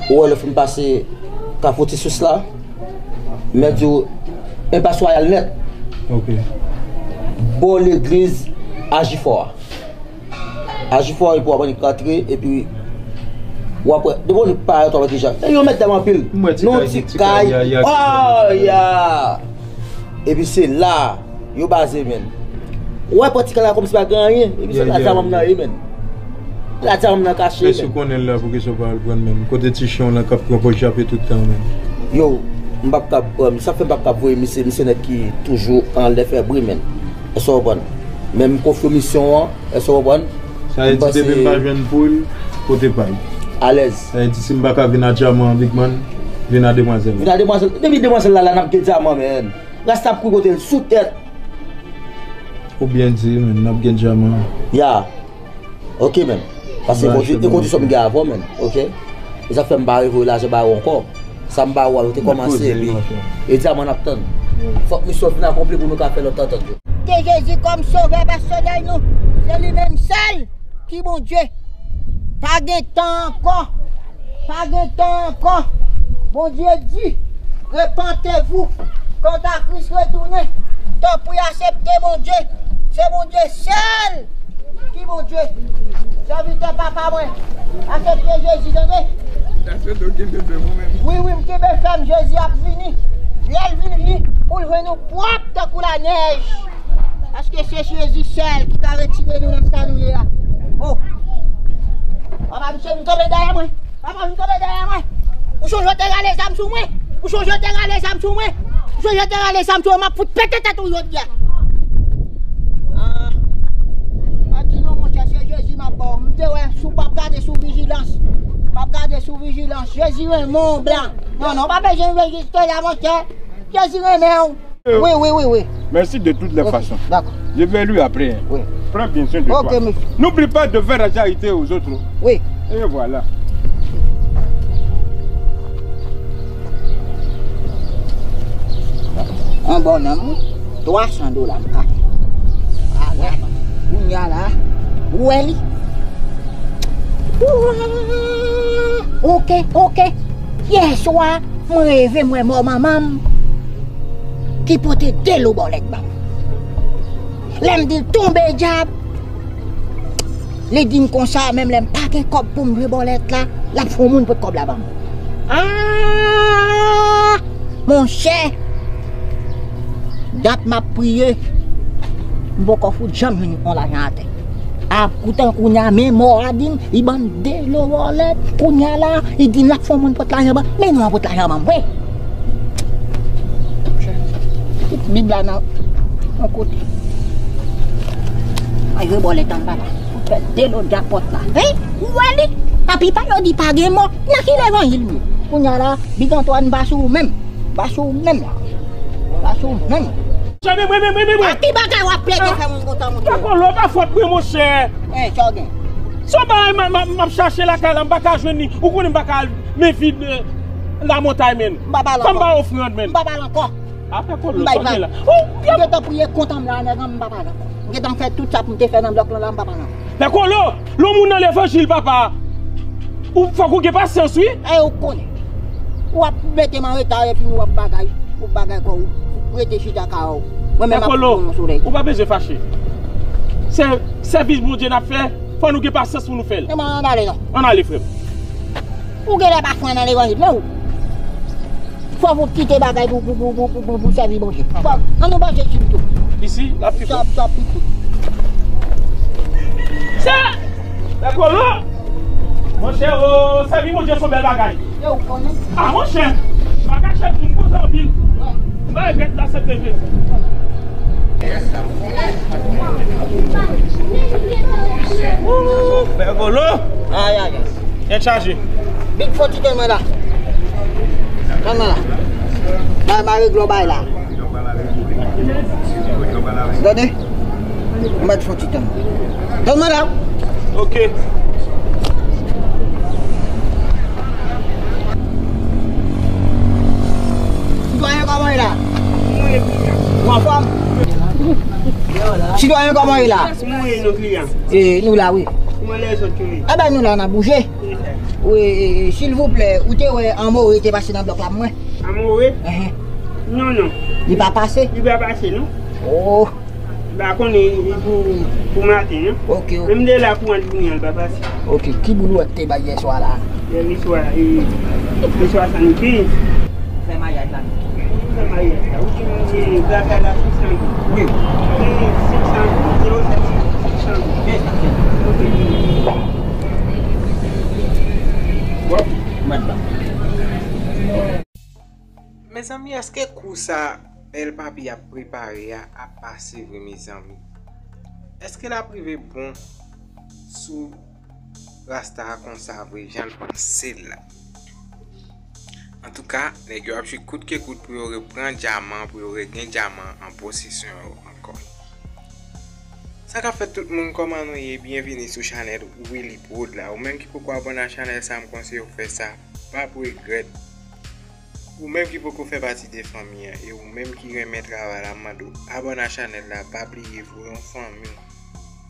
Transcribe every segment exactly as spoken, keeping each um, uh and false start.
Ou wè lè w fin pase Kafou Ti Sous la, m di w, enpas Wayal nèt. Ok. Bò legliz Ajifò a. Ajifò epi w ap annik rantre, epi w ap wè, depi w parèt w ap wè kijan. E yo mèt dam anpil. M wè ti kay, ti kay, ya, ya, oh, ya. Epi se la yo baze, menn. Ou wè pòtikay la kòmsi pa gen anyen. Epi se la djamam nan ye, menn. La djamam nan kache, menn. Mèsi, ou konnen l la pou kesyon pa al pran, menn. Kote ti chen w lan k ap pran pòz jape tout tan, menn. Yo, m p ap kab, sa fè m p ap kab voye misye, misye nèg ki toujou anlè fè bri, menn. Èske w konprann? Men m konfye misyon an, èske w konprann? Sa vle di depi m pa jwenn poul, kote pay. Alèz. Sa vle di si m pa ka vin a djaman an, Big Man, vin a demwazèl la. Vin a demwazèl. Depi demwazèl la la, n ap gen djaman, menn. Rasta ap kouri kote l sou tèt. Ou byen di, menn, n ap gen djaman. Ya. Ok, menn. Paske e kondisyon m gen avè w, menn. Ok? E sa fè m pa revoye lajan ba ou ankò. Sa m ba ou a, yo te kòmanse, epi e djaman n ap tann. Fòk misyon fin akonpli pou nou ka fè lòt antant yo. Te Jezi kòm sovè pèsonèl nou. Se li menm sèl ki Bondye. Pa gen tan ankò. Pa gen tan ankò. Bondye di, repentez-vous, quand Christ retounen. Tanpri, aksepte Bondye. Se Bondye sèl ki Bondye. Sèvitè papa mwen, aksepte Jezi, tande. Wi, wi, m kenbe fèm, Jezi ap vini. Lè l vini, pou l jwenn nou pwòp tankou lanèj. Paske se Jezi sèl ki ka retire nou nan sa nou ye a. Oh. Papa, misye vin kanpe dèyè mwen. Papa, vin kanpe dèyè mwen. Ou sonje w te rale zam sou mwen? Ou sonje w te rale zam sou mwen? Ou sonje w te rale zam sou mwen? M ap fout pete tèt ou jodi a. Ah. Pa di non, monchè, se Jezi m ap ba w. M te wè si w p ap gade sou vijilans. M ap gade sou vijilans. Jezi renmen w, blan. Non, non, pa bezwen rejistre la, monchè. Jezi renmen w. Euh, oui, oui, oui, oui. Merci de toutes les façons. D'accord. Je vais lui après. Oui. Prends bien soin de toi. Ok, monsieur. N'oublie pas de faire la charité aux autres. Oui. Et voilà. An bònòm, wi. Twa san dola m ka. Ala, kounye a la, ou wè li. Ok, ok. Yè swa, mwen reve, mwen mò manman m ki pote de lo bòlèt ban m. Lè m di l tonbe dyab, li di m konsa, menm lè m pa gen kòb pou m dwe bòlèt la, l ap fè yon moun pote kòb la ban m. Ah! Monchè! Dat m ap priye, m poko fout janm jwenn yon lajan atè. A, poutan kounye a, men mò a di m, li ban m de lo bòlèt, kounye a la, li di m l ap fè yon moun pote lajan ban m, men nou an pote lajan ban m, wi. Tout Bib la nan yon kote. Ay, jwe bòlèt an, papa. Ou fè de lo dapòt la. Hein? Ou wè li? Papi pa yo di pa gen mò. Nan ki levanjil m ye? Kounye a la, Big Antoine pa sou ou menm. Pa sou ou menm la. Pa sou ou menm. Chame mwen, mwen, mwen, mwen, mwen. A ki bagay w ap plede fè moun kontan moun yo? Dakò, lò pa fòt mwen, monchè. Eh, sa w gen? Se yon bagay m, m, m ap chache lakay la, m pa ka jwenn li. Ou konnen m pa ka al men vid, eh, lamontay, menn. M pa pale ankò. Fò m ba ofrann, menn. M pa pale ankò. Apre kolo, m bay sa gen la. Oh, m gentan priye kontan m la, nèg an, m pa pale ankò. M gentan fè tout sa pou m te fè nan blòk lan la, m pa pale ankò. Pè Kolo, lè w moun nan levanjil, papa. Ou fòk ou gen pasyans, wi. E ou konnen. W ap mete m an reta epi w ap bagay, w ap bagay kò ou. Ou rete chita kay ou. Mwen menm ap pran yon solèy. Ou pa bezwen fache. Se sèvis Bondye n ap fè, fò nou gen pasyans pou nou fè l. Eman, ann ale non. Ann ale, frè m. Ou genlè pa kwè nan levanjil, non ou? Fò w kite bagay pou, pou, pou sèvi Bondye. Fò, ann nou manje chip tou. Isi, l ap fè. Chop, chop, pitit. Sa! Dakò, non? Monchè, o, sèvi Bondye se yon bèl bagay. Yo, ou konnen. A, monchè, m pa kache di m kontan anpil. Wi. M pa regrèt m aksepte Jezi. Pè Kolo. Ay, ay, ay. Tèt chaje. Big, fò ti tann mwen la. Tann mwen la. Bay, bay, regle yon bay la. Tande? Mwen fò ti tann. Tann mwen la. Ok. Sitwayen, kòman w ye la? Ou anfòm? Sitwayen, kòman w ye la? E, nou la, wi. Enben, nou la, n ap bouje. Wi, silvouplè, ou te wè Amore te pase nan blòk la pou mwen? Amore? Enhen. Non, non. Li pa pase? Li pa pase, non. Oh. M pa konnen li pou, pou maten, non. Ok, ok. Menm de la pou ant vini an, li pa pase. Ok, ki boul ou te bay yè swa la? Yè swa, e, e swasann kenz. Fè mayaj la. Fè mayaj la. Ou di moun se gata la sis san. Wi. E, sis san, zewo sèt, sis san. Sis san. Ok. Wap, mwen ba. Mezanmi, èske kou sa Bèl Papi ap prepare a ap pase vre, mezanmi? Èske l ap rive bon sou Rasta a konsa vre, jan l panse l la? Antouka, nèg yo ap jwe kout ke kout pou yo repran dyaman, pou yo regen dyaman an posesyon yo ankò. Sa k ap fèt tout moun, kòman nou ye? Byenvini sou chanèl Willy Prod la. Ou menm ki poko abòne a chanèl sa, m konseye w fè sa, p ap regrèt. Ou menm ki poko fè pati de fanmi an, e ou menm ki renmen travay la, m mande w abòne a chanèl la, pa bliye voye yon fanmi w,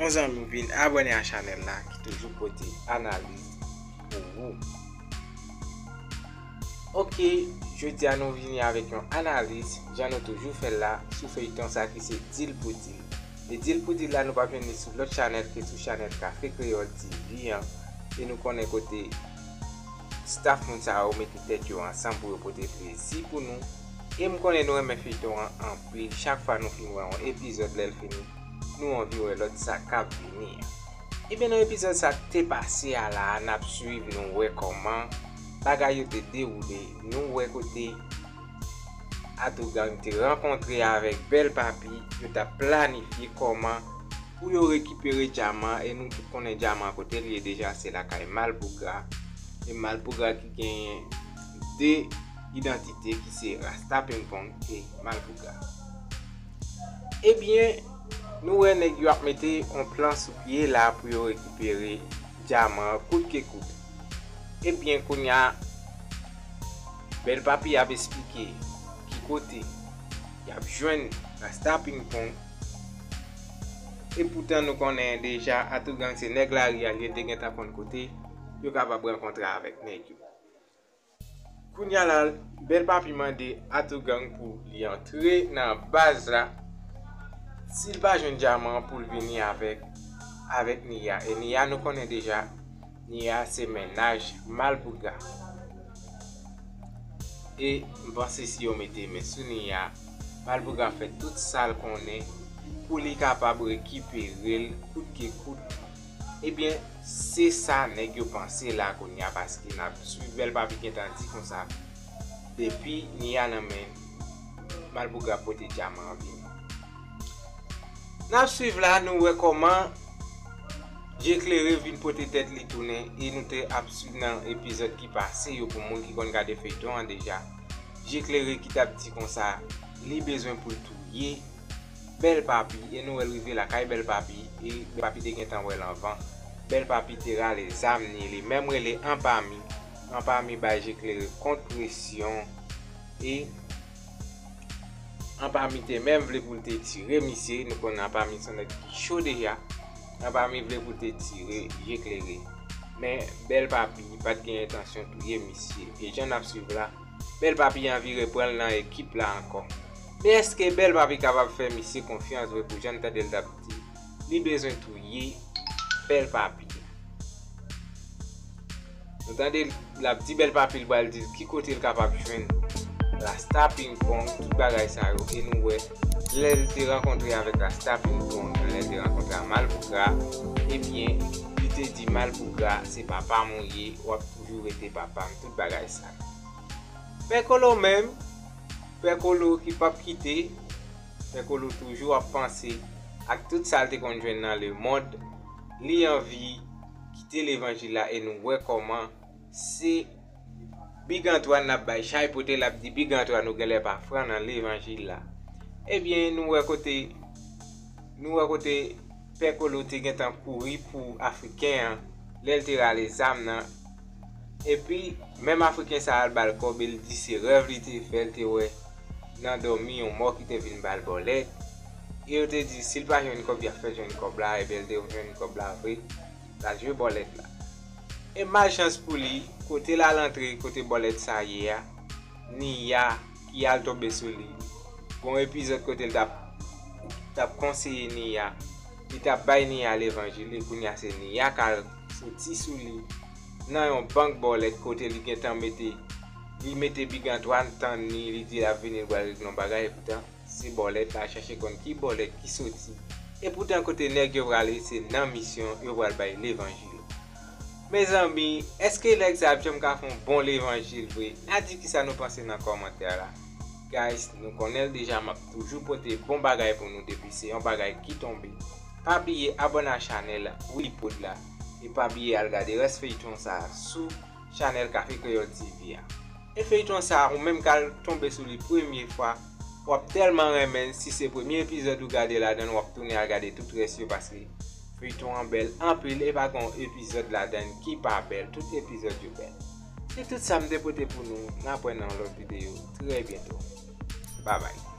yon zanmi w vin abòne a chanèl la, ki toujou pote analiz pou ou. Ok, jodi a nou vini avèk yon analiz, jan nou toujou fè l la, sou feyton sa ki se Deal pou Deal. E Deal pou Deal la, nou p ap jwenn li sou lòt chanèl ke sou chanèl Kafe Kreyòl T V an. E nou konnen kote staff moun sa yo mete tèt yo ansanm pou yo pote plezi pou nou. E m konnen nou renmen feyton an anpil. Chak fwa nou fin wè yon epizòd, lè l fini, nou anvi wè lòt sa k ap vini an. Ebyen, nan epizòd sa k te pase a la a, n ap swiv, nou wè kòman bagay yo te dewoule, nou wè kote Atougang te rankontre avèk Bèl Papi, yo t ap planifye kòman pou yo rekipere dyaman, e nou tout konnen dyaman kote l ye deja, se lakay Malpougra. E Malpougra ki genyen de idantite ki se Rasta Pingpong e Malpougra. Ebyen, nou wè nèg yo ap mete yon plan sou pye la pou yo rekipere dyaman kout ke kout. Ebyen, kounye a, Bèl Papi ap esplike ki kote y ap jwenn Rasta Pingpong. Epoutan, nou konnen deja, Atougang se nèg lari a, yo te gentan konn kote yo kapab rankontre avèk nèg yo. Kounye a la, Bèl Papi mande Atougang pou li antre nan baz la. Si l pa jwenn dyaman, pou l vini avèk, avèk Nia. E Nia, nou konnen deja, Nia se mennaj Malpougra. E m panse si yo mete men sou Nia, Malpougra fè tout sa l konnen pou li kapab rekipere l kout ke kout. Ebyen, se sa nèg yo panse la kounye a, paske n ap swiv Bèl Papi gentan di konsa, depi Nia nan men Malpougra pote dyaman an vini. N ap swiv la, nou wè kòman Je Klere vin pote tèt li tounen, e nou te ap swiv nan epizòd ki pase yo, pou moun ki konn gade feyton an deja. Je Klere ki t ap di konsa, li bezwen pou l touye Bèl Papi, e nou wè l rive lakay Bèl Papi, e Bèl Papi te gentan wè l anvan. Bèl Papi te rale zam ni, li menm rele Anpami. Anpami bay Je Klere kont presyon, e Anpami te menm vle pou l te tire misye, nou konnen Anpami se yon nèg ki cho deja. Anpami vle pou l te tire Je Klere. Men Bèl Papi pa t gen entansyon touye misye. E jan n ap swiv la, Bèl Papi anvi reprann l nan ekip la ankò. Men èske Bèl Papi kapab fè misye konfyans vre pou jan n tande l t ap di li bezwen touye Bèl Papi? Nou tande l ap di Bèl Papi l pral di l ki kote l kapab jwenn Rasta Pingpong, tout bagay sa yo. E nou wè, lè l te rankontre avèk Rasta Pingpong, lè l te rankontre a Malpougra, ebyen, li te di Malpougra, se papa m ou ye, w ap toujou rete papa m, tout bagay sa yo. Pè Kolo menm, Pè Kolo ki p ap kite, Pè Kolo toujou ap panse ak tout sa l te konn jwenn nan lemonn, li anvi kite levanjil la e nou wè kòman se Big Antoine l ap bay chay pote, l ap di Big Antoine ou genlè pa fran nan levanjil la. Ebyen, nou wè kote, nou wè kote Pè Kolo te gentan kouri pou Afriken an, lè l te rale zam nan. Epi, menm Afriken sa a al ba l kòb e l di se rèv li te fè, l te wè nan dòmi yon mò ki te vin ba l bòlèt. E yo te di, si l pa jwenn kòb, y ap fè l jwenn kòb la, ebyen l te jwenn kòb la vre, l al jwe bòlèt la. E malchans pou li, kote l al antre, kote bòlèt sa ye a, Niya ki al tonbe sou li. Gon epizòd kote l t ap t ap konseye Niya, li t ap bay Niya levanjil, e kounye a se Niya k al soti sou li nan yon bank bòlèt kote li gentan mete, li mete big Antoine tann li, li di l ap vini, l pral regle yon bagay, epoutan se bòlèt, l al chache konn ki bòlèt ki soti. Epoutan kote nèg yo prale, se nan misyon yo pral bay levanjil. Mezanmi, èske nèg sa ap janm ka fè yon bon levanjil vre? N a di kisa nou panse nan kòmantè la. Guys, nou konnen l deja, m ap toujou pote bon bagay pou nou depi se yon bagay ki tonbe. Pa bliye abòne a chanèl Willy Prod la, e pa bliye al gade rès feyton sa sou chanèl Kafe Kreyòl T V a. E feyton sa, ou menm k al tonbe sou li premye fwa, w ap tèlman renmen l, si se premye epizòd ou gade ladan l, w ap tounen al gade tout rès yo, paske feyton an bèl anpil, e pa gon epizòd ladan l ki pa bèl, tout epizòd yo bèl. Se tout sa m te pote pou nou, n ap wè nan yon lòt videyo trè byento. Babay.